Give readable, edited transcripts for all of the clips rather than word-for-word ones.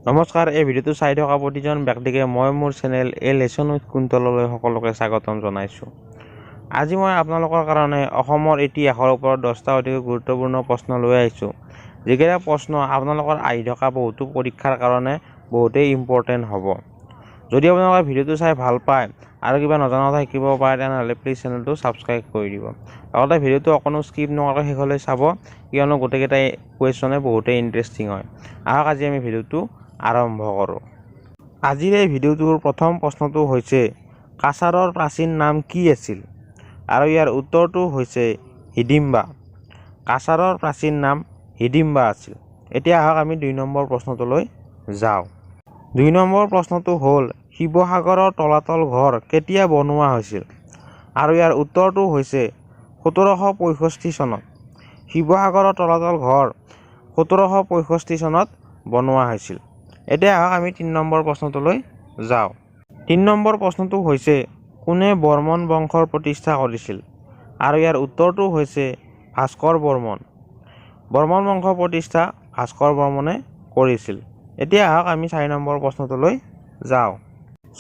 নমস্কাৰ, এই ভিডিঅ'টো চাই থকা প্ৰতিজন ব্যক্তিকে মই মোৰ চেনেল এ লেচন উইথ কুন্তললৈ সকলোকে স্বাগতম জনাইছোঁ। আজি মই আপোনালোকৰ কাৰণে অসমৰ ইতিহাসৰ ওপৰত 10টা অতিকৈ গুৰুত্বপূৰ্ণ প্ৰশ্ন লৈ আহিছোঁ, যিকেইটা প্ৰশ্ন আপোনালোকৰ আহি থকা বহুতো পৰীক্ষাৰ কাৰণে বহুতেই ইম্পৰ্টেণ্ট হ'ব। যদি আপোনালোকে ভিডিঅ'টো চাই ভাল পায় আৰু কিবা নজনা কথা শিকিব পাৰে, তেনেহ'লে প্লিজ চেনেলটো ছাবস্ক্ৰাইব কৰি দিব। লগতে ভিডিঅ'টো অকণো স্কিপ নকৰাকৈ শেষলৈ চাব, কিয়নো গোটেইকেইটাই কুৱেশ্যনে বহুতেই ইণ্টাৰেষ্টিং হয়। আহক আজি আমি ভিডিঅ'টো আৰম্ভ কৰোঁ। আজিৰ এই ভিডিঅ'টোৰ প্ৰথম প্ৰশ্নটো হৈছে, কাছাৰৰ প্ৰাচীন নাম কি আছিল? আৰু ইয়াৰ উত্তৰটো হৈছে হিডিম্বা। কাছাৰৰ প্ৰাচীন নাম হিডিম্বা আছিল। এতিয়া আহক আমি 2 নম্বৰ প্ৰশ্নটোলৈ যাওঁ। 2 নম্বৰ প্ৰশ্নটো হ'ল, শিৱসাগৰৰ তলাতল ঘৰ কেতিয়া বনোৱা হৈছিল? আৰু ইয়াৰ উত্তৰটো হৈছে 1765 চনত। শিৱসাগৰৰ তলাতল ঘৰ 1765 চনত বনোৱা হৈছিল। এতিয়া আহক আমি 3 নম্বৰ প্ৰশ্নটোলৈ যাওঁ। 3 নম্বৰ প্ৰশ্নটো হৈছে, কোনে বৰ্মন বংশৰ প্ৰতিষ্ঠা কৰিছিল? আৰু ইয়াৰ উত্তৰটো হৈছে ভাস্কৰ বৰ্মন। বৰ্মন বংশ প্ৰতিষ্ঠা ভাস্কৰ বৰ্মনে কৰিছিল। এতিয়া আহক আমি 4 নম্বৰ প্ৰশ্নটোলৈ যাওঁ।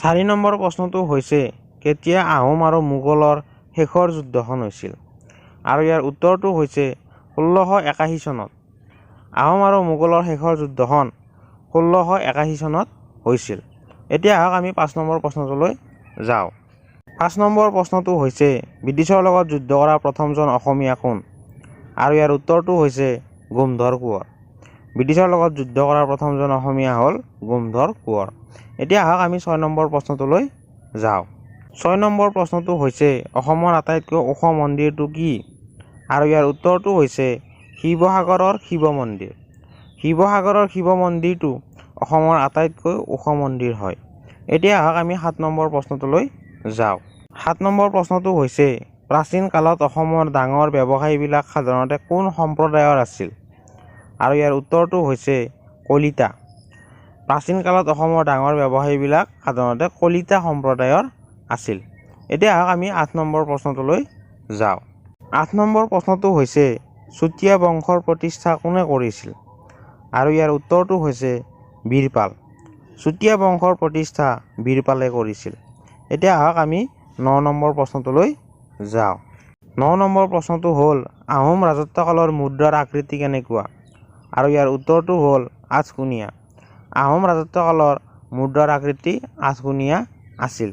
4 নম্বৰ প্ৰশ্নটো হৈছে, কেতিয়া আহোম আৰু মোগলৰ শেষৰ যুদ্ধখন হৈছিল? আৰু ইয়াৰ উত্তৰটো হৈছে 1681 চনত। আহোম আৰু মোগলৰ শেষৰ যুদ্ধখন 1681 চনত হৈছিল। এতিয়া আহক আমি 5 নম্বৰ প্ৰশ্নটোলৈ যাওঁ। 5 নম্বৰ প্ৰশ্নটো হৈছে, ব্ৰিটিছৰ লগত যুদ্ধ কৰা প্ৰথমজন অসমীয়া কোন? আৰু ইয়াৰ উত্তৰটো হৈছে গোমধৰ কোঁৱৰ। ব্ৰিটিছৰ লগত যুদ্ধ কৰা প্ৰথমজন অসমীয়া হ'ল গোমধৰ কোঁৱৰ। এতিয়া আহক আমি 6 নম্বৰ প্ৰশ্নটোলৈ যাওঁ। 6 নম্বৰ প্ৰশ্নটো হৈছে, অসমৰ আটাইতকৈ ওখ মন্দিৰটো কি? আৰু ইয়াৰ উত্তৰটো হৈছে শিৱসাগৰৰ শিৱ মন্দিৰ। শিৱসাগৰৰ শিৱ মন্দিৰটো অসমৰ আটাইতকৈ ওখ মন্দিৰ হয়। এতিয়া আহক আমি 7 নম্বৰ প্ৰশ্নটোলৈ যাওঁ। 7 নম্বৰ প্ৰশ্নটো হৈছে, প্ৰাচীন কালত অসমৰ ডাঙৰ ব্যৱসায়ীবিলাক সাধাৰণতে কোন সম্প্ৰদায়ৰ আছিল? আৰু ইয়াৰ উত্তৰটো হৈছে কলিতা। প্ৰাচীন কালত অসমৰ ডাঙৰ ব্যৱসায়ীবিলাক সাধাৰণতে কলিতা সম্প্ৰদায়ৰ আছিল। এতিয়া আহক আমি 8 নম্বৰ প্ৰশ্নটোলৈ যাওঁ। 8 নম্বৰ প্ৰশ্নটো হৈছে, চুতীয়া বংশৰ প্ৰতিষ্ঠা কোনে কৰিছিল? আৰু ইয়াৰ উত্তৰটো হৈছে বীৰপাল। চুতীয়া বংশৰ প্ৰতিষ্ঠা বীৰপালে কৰিছিল। এতিয়া আহক আমি 9 নম্বৰ প্ৰশ্নটোলৈ যাওঁ। 9 নম্বৰ প্ৰশ্নটো হ'ল, আহোম ৰাজত্বকালৰ মুদ্ৰাৰ আকৃতি কেনেকুৱা? আৰু ইয়াৰ উত্তৰটো হ'ল আঠকোণীয়া। আহোম ৰাজত্বকালৰ মুদ্ৰাৰ আকৃতি আঠকোণীয়া আছিল।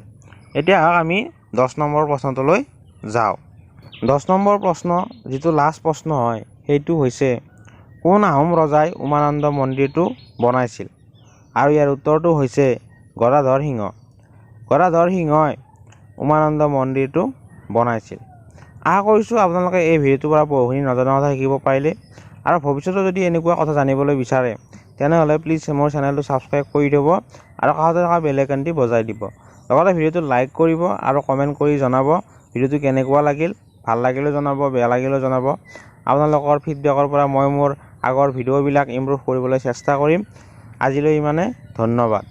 এতিয়া আহক আমি 10 নম্বৰ প্ৰশ্নটোলৈ যাওঁ। 10 নম্বৰ প্ৰশ্ন, যিটো লাষ্ট প্ৰশ্ন হয়, সেইটো হৈছে, কোন আহোম ৰজাই উমানন্দ মন্দিৰটো বনাইছিল? আৰু ইয়াৰ উত্তৰটো হৈছে গদাধৰ সিংহ। গদাধৰ সিংহই উমানন্দ মন্দিৰটো বনাইছিল। আশা কৰিছোঁ আপোনালোকে এই ভিডিঅ'টোৰ পৰা বহুখিনি নজনা কথা শিকিব পাৰিলে। আৰু ভৱিষ্যতে যদি এনেকুৱা কথা জানিবলৈ বিচাৰে, তেনেহ'লে প্লিজ মোৰ চেনেলটো ছাবস্ক্ৰাইব কৰি থ'ব আৰু কাষতে থকা বেল আইকনটি বজাই দিব। লগতে ভিডিঅ'টো লাইক কৰিব আৰু কমেণ্ট কৰি জনাব ভিডিঅ'টো কেনেকুৱা লাগিল। ভাল লাগিলেও জনাব, বেয়া লাগিলেও জনাব। আপোনালোকৰ ফিডবেকৰ পৰা মই মোৰ আগৰ ভিডিঅ'বিলাক ইমপ্ৰুভ কৰিবলৈ চেষ্টা কৰিম। আজিলৈ ইমানে, ধন্যবাদ।